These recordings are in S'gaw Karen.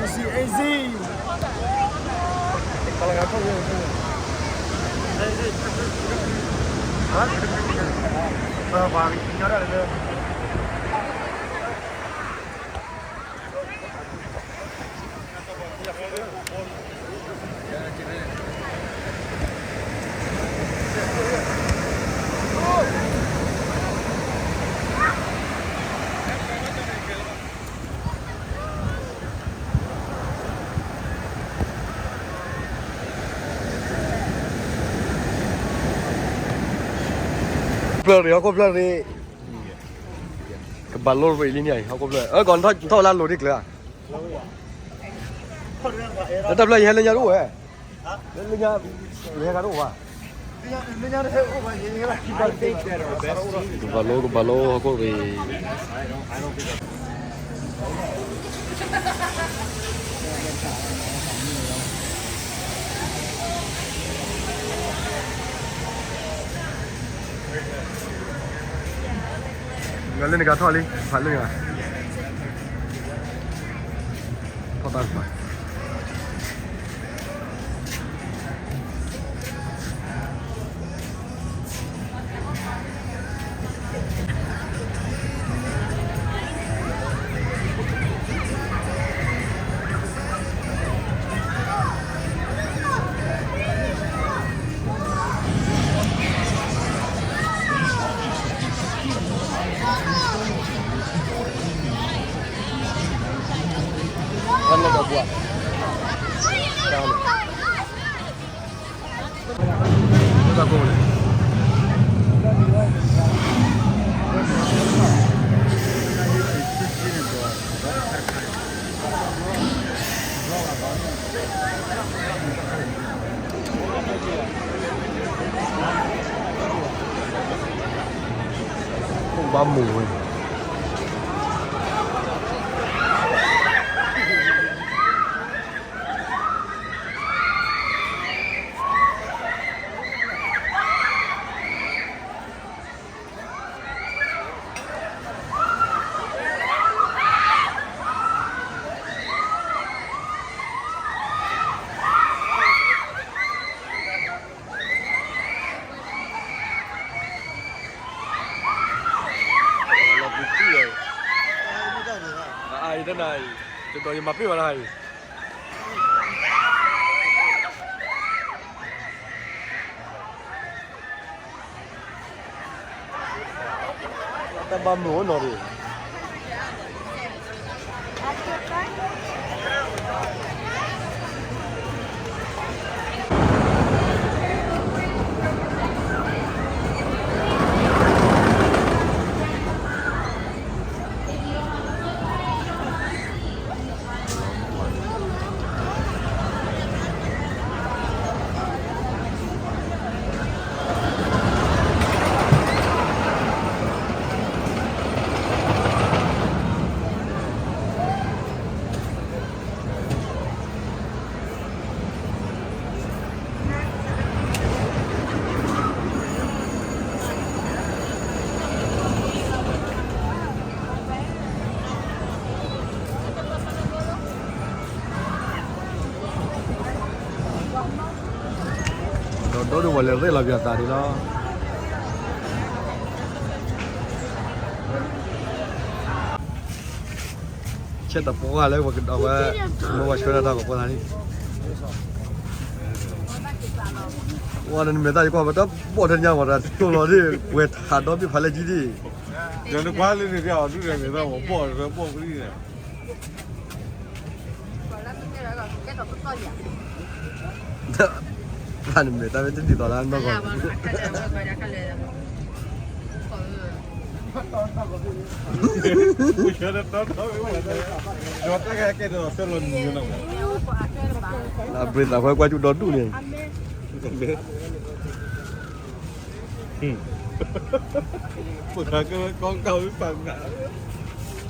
Easy, easy.ဖျၢၣ်ရ့ၣ် ဟီၣ်ခိၣ်ဖျၢၣ်ရ့ၣ် ကဘၣ်လိရ့ၣ်လံန့ၣ် ဟီၣ်ခိၣ်ဖျၢၣ် အၢ ကီး ထီၣ်ဝဲလၢလိၤဒ်ကျၢၤ လၢတၢ်ဖျၢၣ်ယဟဲလၢညါတအိၣ်ဝဲ လၢညါ ယဟဲဂၤတအိၣ်ဘၣ် ကဘၣ်လိ ကဘၣ်လိ ဟီၣ်ခိၣ်ရ့ၣ် လၢန့ၣ်ကထီၣ်လံ ဖးလၢန့ၣ် ထီၣ်တၢ်ကပၤ ဘၣ်မူဝဲ လီၤပူၤပူၤလီၤ, အအံၤတနၤအံၤ, တဒီးယမၤပ့ၢ်ဘၣ်တဟါအံၤ, တၢ်ဘၣ်မုာ်အိၣ်နီၤဒံး ဒီးဒိၣ်ဒိၣ်ဝဲလဲၤရ့ၣ်လီၤပၠးသးဒံးလီၤ. ဆဲးတပှၢ်လၢပကဒီးဝဲ, မ့ၢ်ဝဲဆှၢတၢ်တၢ်ကပှၢ်သးန့ၣ်, ဝဲနမဲာ်သၣ်ယကွၢ်ပတဘီၣ်ထဲညါဝဲဒၣ်တိၢ်လီၤဒ်, ဝဲထးဒီဘ့ၣ်ဖးလဲၢ်ကံဒံး, ဒီးနကွၢ်လၢန့ၣ်ဒ်အီၤဒုးဒီးမဲာ်သၣ်ဝဲဘီၣ်ဒီးဘီၣ်ကလံၢ်န့ၣ် တၢ်နမဲာ်တၢ်မ့ၢ်တဒ်သိးလၢနီၢ်ကီၢ်န့ၣ်, လၢအဘြ့းသးခွဲကွၢ်ကၠူဒီဒူၣ်န့ၣ်, ပကကကီကဝံပာ်နၤ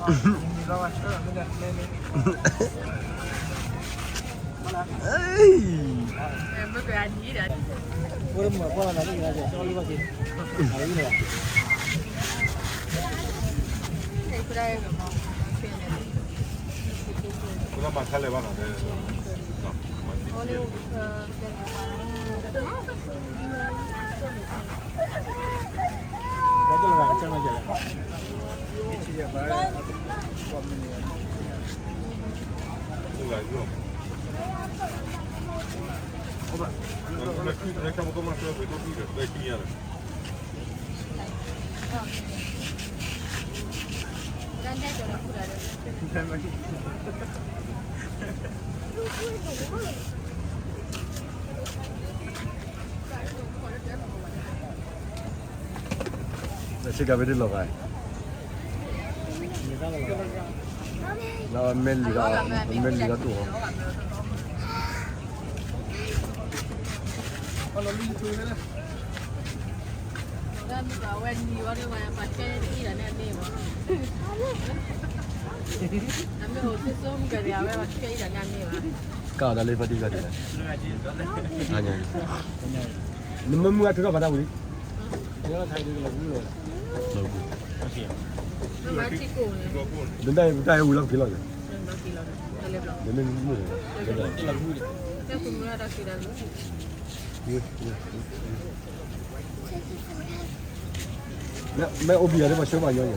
ဆ့ကၤဖဲဒၣ်လီၤဂာ်, လၢအမဲာ်လံၤဒီး, အမဲာ်လံၤဒီးတအိၣ်, ကၢ်အီၤဒၣ်လၢဖါတံၢ်ဂၤဒ်လဲၣ်, နမ့ၢ်မုၢ်ဂၤထုးထီၣ်ဖးဒၣ်ဝံၤလံ, ဒ်တၢ်အံၤဝံၤလီၤက့ၤလီၤ, မ့ၢ်မုၢ်, မ့ၢ်အိၣ်ဘှံးဂၤဒ်ပှၤဆှၢဘၣ်ညီညီ,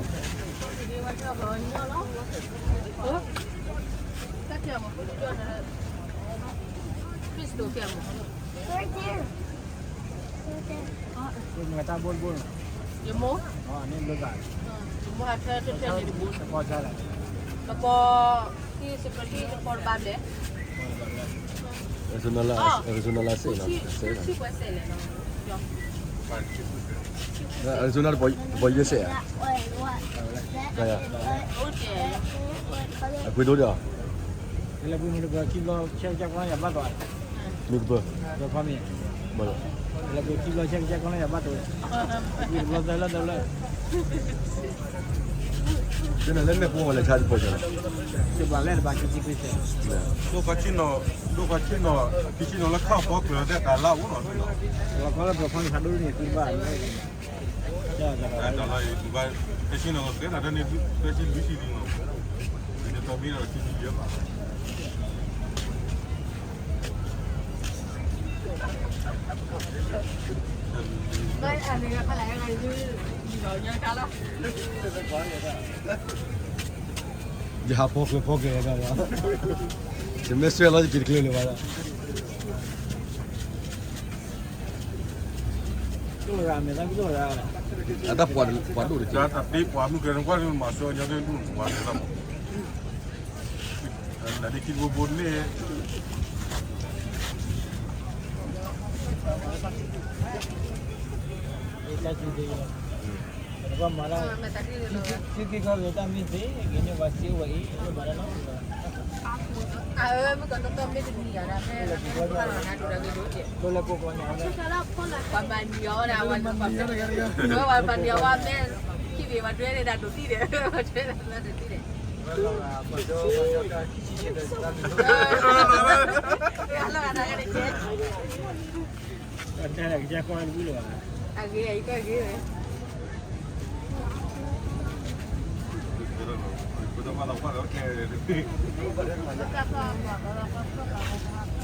Arizona တပီၤယဲၢ်စဲးဧါ, အကွံဒိၣ်ဒီး, မ့ၢ်ကပၢၤ, ဒ်န့ၣ်လၢမ့ၢ်ပှၤလဲၤဆါတပီၤ, ဒိၣ်ဖးဆံနီၤ, ဒိၣ်ဖးဆံနီၤ, ခံဆံနီၤလၢခါဖီကျၢၤသ့ၣ်တၢ်လၢအိၣ်နီၤ, တၢ်လၢယဘၣ်, တဆံနီၤကဲတၢ်တၢ်န့ၣ်, တဆံလွံၢ်ဆံလံနီၤ, တမ့ၢ်ဒီးတဆံလွံၢ်ယဲၢ်ဘၣ်, ယဟးဖီကျၢၤဖီကျၢၤဝဲဒၣ်လီၤ, ယမ့ၢ်ဆွဲလီၤယက့ၤတကျၢၤလၢၤဘၣ်လီၤ, အတၢ်ပှၤဒိၣ်တက့ၢ်, တၢ်သ့ပှၤမုၢ်ကဲၤနကွၢ်န့ၣ်မၤစၢၤညီဒ်ဒူၣ်ဝါန့ၣ်လီၤ, နဒ့ခံတဘိဘိန့ၣ်, တၢ်စုဒ့လီၤ, ပမၤလၢ, သုက့ၤခီဂ့ၤတၢ်မ့ၢ်သ့, ဂ့ၤန့ၢ်ပှၤစ့ဝဲအံၤ, မၤလၢလီၤ, အမ့ၢ်ကီးတမ့ၢ်တနံၤအံၤ, လၢလၢပှဲၤပှဲၤန့ၣ်, ပှၤမၤနံၤအီၤဝဲဒၣ်, ပှၤမၤနံၤအီၤဝဲမ့ၢ်, ခံဘ့ၣ်ပှၤတွဲန့ၣ်ဒၣ်ဒိးသံဒီး, ပှၤတွဲန့ၣ်ဒၣ်ဒိးသံဒီး, လၢအဂၤန့ၣ်ကဲ,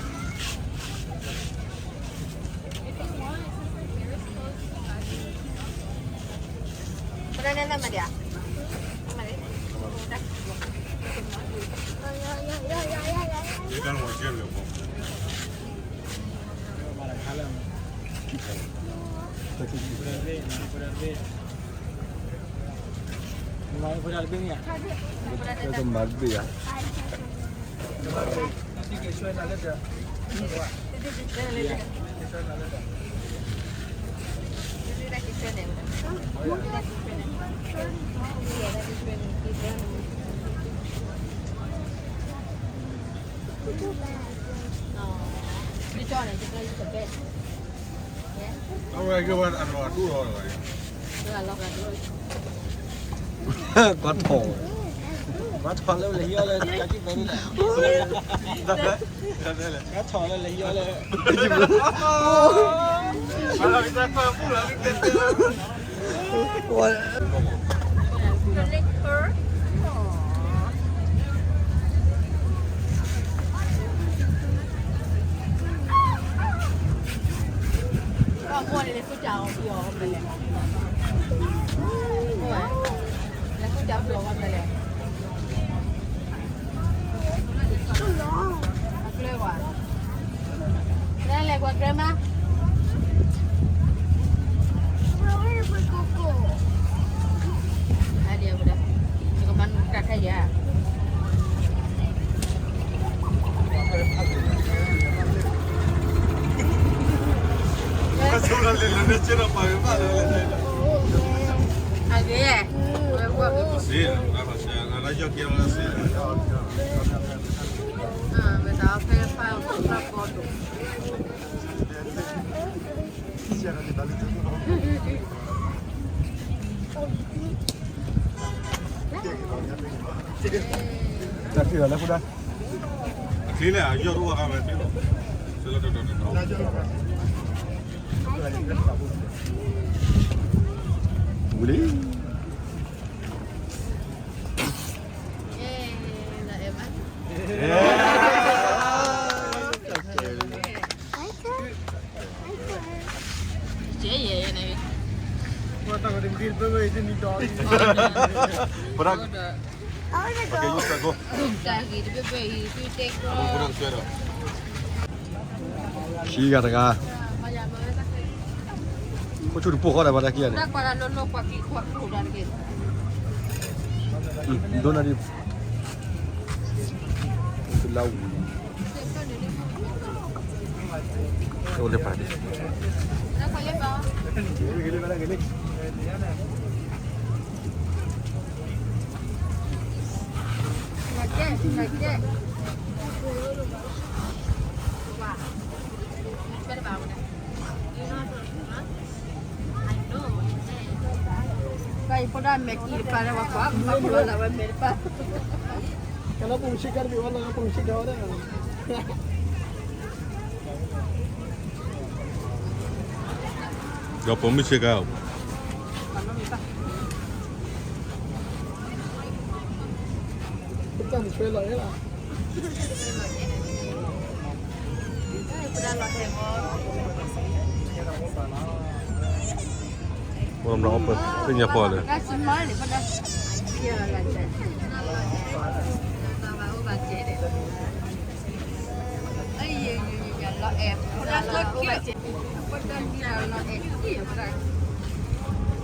အဂ့ၤအံၤကဂ့ၤဝဲ, မၤတဘ့ၣ်ဧါ. အဝဲက့ၤဝဲအလီၤအဒိၣ်လီၤ. ကွၢ်ထီၣ်, ကွၢ်ထီၣ်လၢလဲၤဟံးအီၣ်လၢ ကွၢ်ထီၣ်လၢလဲၤဟံးအီၣ်လၢ တၢ်ချံၣ်လီၤလၢဃုဒၣ်, အချံလဲၣ် အယီၢ်တအိၣ်အခါမဲာ်ချံလီၤ, ဆလတတီၤတတီၤ, ဝံၤလံ. ခံဂၤတဂၤ, ခိၣ်ဆူၣ်တပိၢ်ဃီဒီး ဘၣ်တၢ်ခံဂၤန့ၣ်, ဒိနၤဒံ, လၢဝံၤ, အိၣ်လၢပာ်ဒံး, ကလီၤပူၤဆ့ကၤတဘ့ၣ်ဝဲလီၤ ကလီၤပူၤဆ့ကၤဝဲဒၣ်, ဒီးပိာ်မုၣ်ဆ့ကၤ, ပတၢ်မုၢ်ဆွဲလီၤလီၤ, ပှၤမၤအီၣ်ပသ့ၣ်ညါပှၤလၢ လီၤဆါ, အဝဲဒၣ်တဲယဲန့ၣ်မး, အိၣ်ဝံၤလံပ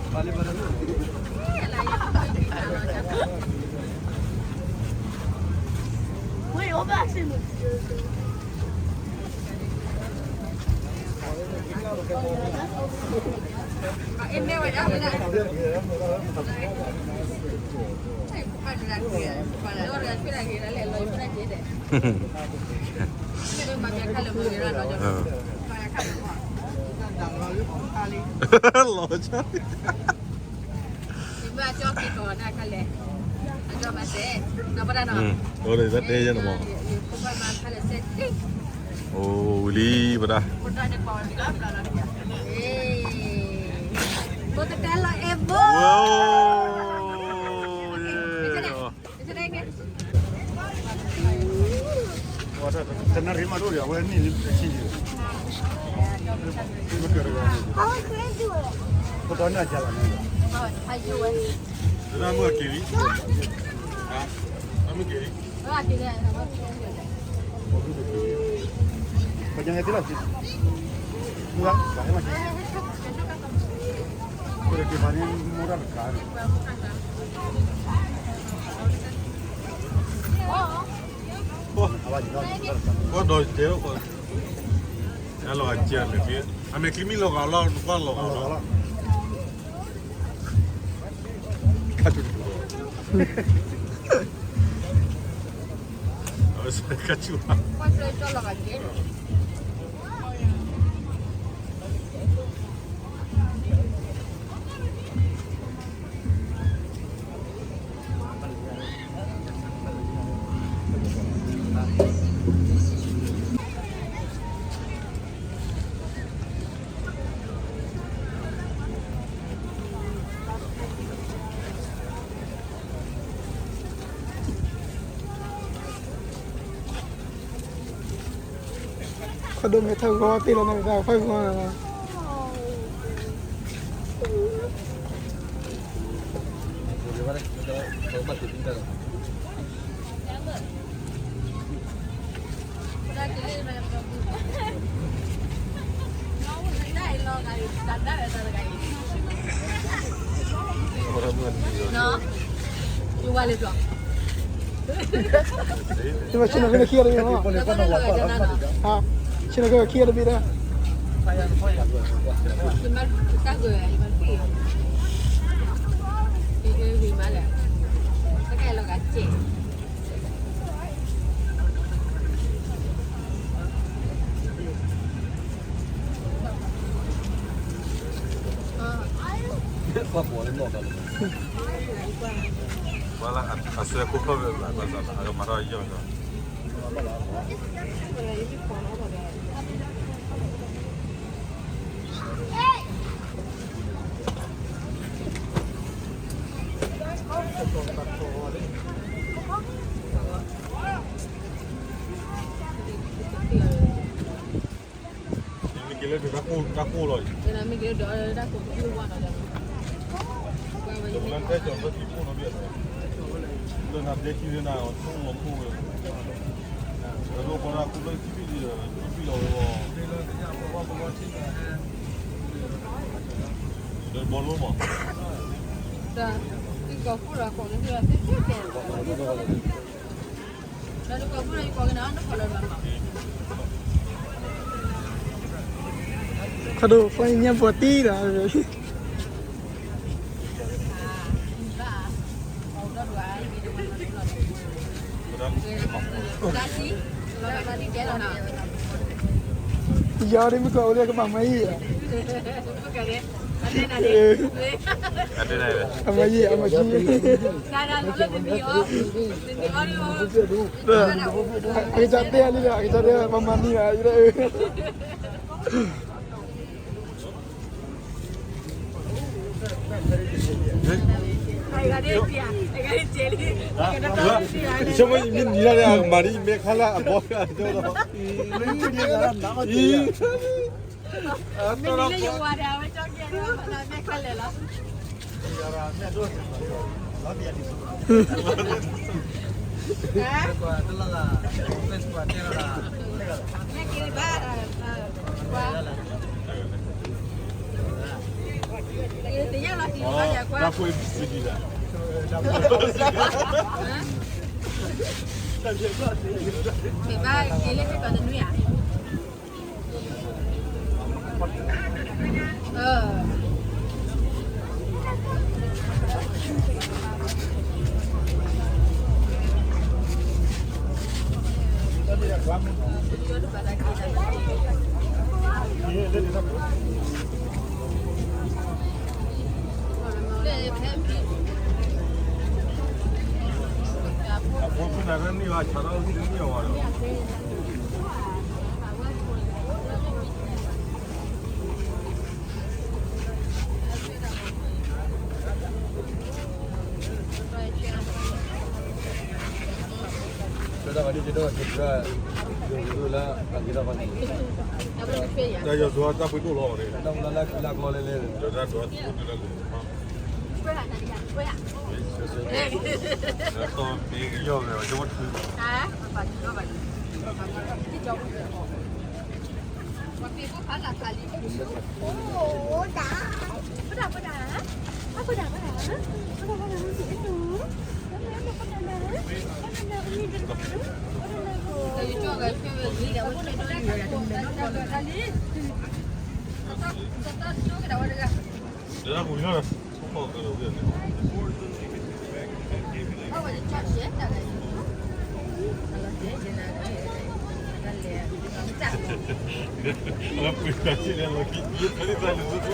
ဒၣ်, ဖိတကဲလီၤအဲၣ်ဘိ, တနၣ်ရံၣ်မးဒိၣ်ဒီး အဝဲန့ၣ်လံတဆံယံၤ, ဖိတၢ်န့ၣ်အကဲလီၤန့ၣ်, တနၣ်မုၢ်အက့ၤလံ, တနၣ်မုၢ်က့ၤလံ, ပညါက့ၤသ့လီၤ, မူရၣ်ကၤဟဲမးက့ၤ, ပက့ၤပာ်န့ၢ်မူရၣ်တကၤန့ၣ်, အဝဲဒီးကဲလီၤ, အလီၤအကဲမဲာ်ချံ, အမဲာ်ချံမ့ၢ်လီၤဂာ်လီၤ နကွၢ်လီၤဂာ်လီၤ, ခါဆူၣ်တပူၤ, ခါဆူၣ်ဘၣ်. ကွၢ်စၢၤကၠီလီၤဂာ်က့ၤန့ၣ်, ကွၢ်စၢၤကၠီလီၤဂာ်က့ၤန့ၣ်, ခီဒိၣ်မဲာ်ထီၣ်ဂီၤတ့ၢ်လီၤန့ၣ် တၢ်ဖးဂီၤန့ၣ်လီၤ. ဆ့ၣ်နီၤဖဲန့ၣ်ခံဂၤတဘ့ၣ်မး, ဆ့ၣ်နီၤဖဲခံဂၤတဘ့ၣ်ဒၣ်, အစွဲခိၣ်ဖျီၣ်ဝဲဘၣ် အကမၤထီၣ်ယီၢ်လီၤ. မ့ၢ်က့ၤလၢတၢ်ကိၢ်လီၤအံၤ, လၢနဘျဲထံလၢနဆိကမိၣ်လီၤမ့ၢ်, လၢနဘျဲထံလၢနဆိကမိၣ်လီၤမ့ၢ်ဝဲ, လၢပှၤလၢအကူလၢထံဖံးလံ, ထံဖံးလီၤဝဲ, လၢဘီလိမး, ခီဒိၣ်ဖျီၣ်ညါပှၤတံၢ်ဒီး ယီၤဒ်မ့ၢ်ကီၢ်အိၣ်လၢကဘၣ်မၤအံၤ, အမၤအံၤ အမၤအံၤ, အကစၢ်တဲလံဒီး အကစၢ်တဲ ပမၤမံၤဘၣ်, ယဆိကမိၣ်ယမ့ၢ်နံၤလၢ်လၢအကမၤဒ်အံၤ မ့ၢ်ခါလၢအဘီ, အံၤ, မ့ၢ်နံၤလၢယဝၤဒီး အဝဲကၠီကဲဒ်မၤလၢမဲာ်ခါလဲၣ်လီၤ. မ့ၢ်ဘၣ်က့ၤလၢက့ၤကီးတနွံဧါ. အဖိခွါန့ၣ် န့ၢ်ဘၣ်ဆၣ်ထီၣ်န့ၢ်အီၤဘၣ်ဒီး တၢ်ယွၤစွါတၢ်ပှ့ၤဒိၣ်လီၤန့ၣ် တၢ်ဒွး တီၢ်မ့ၢ်ကယီၢ်ဂဲၤ ကၠီထူ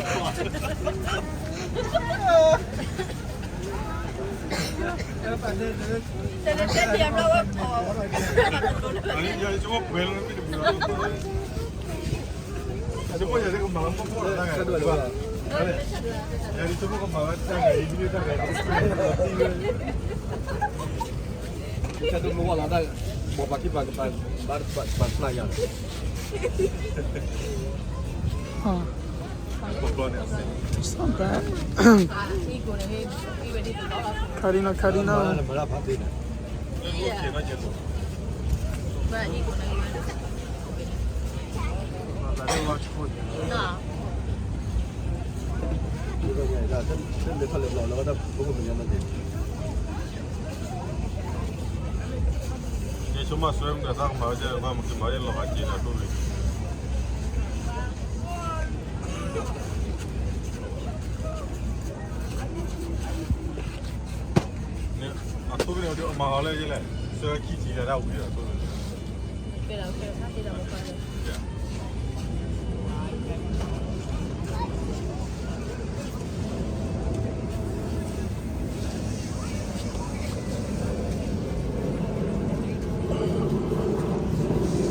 It's not bad. Cardinal, Cardinal.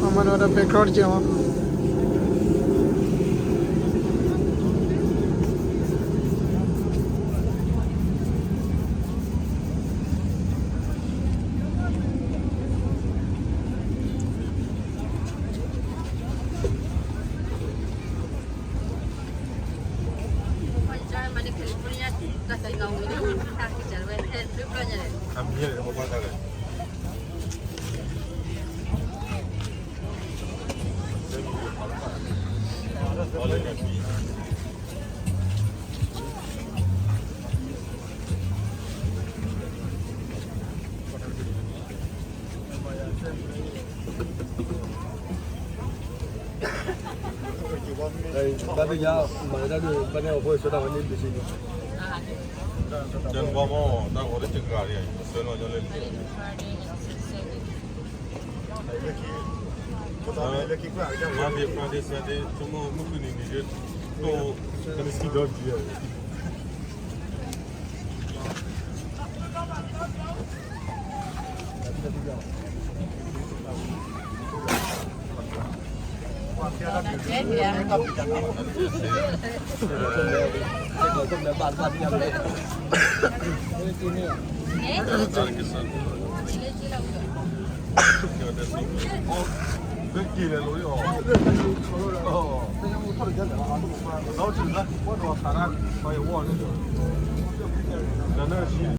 Ama no da background je. Monday, Friday, Saturday, ကျမမုၢ်ခုနံၤန့ၣ် ကတိၢ် ကနစံဒီဘံၣ် ဘၣ်က့ၤလဲၤလိာ်အီၤ, ဒီးဆူၣ်သး ပှၤဒီးသးရၣ် ပှၤယဝီၤန့ၣ်ဒီး ဒီးနၢ်ဆံး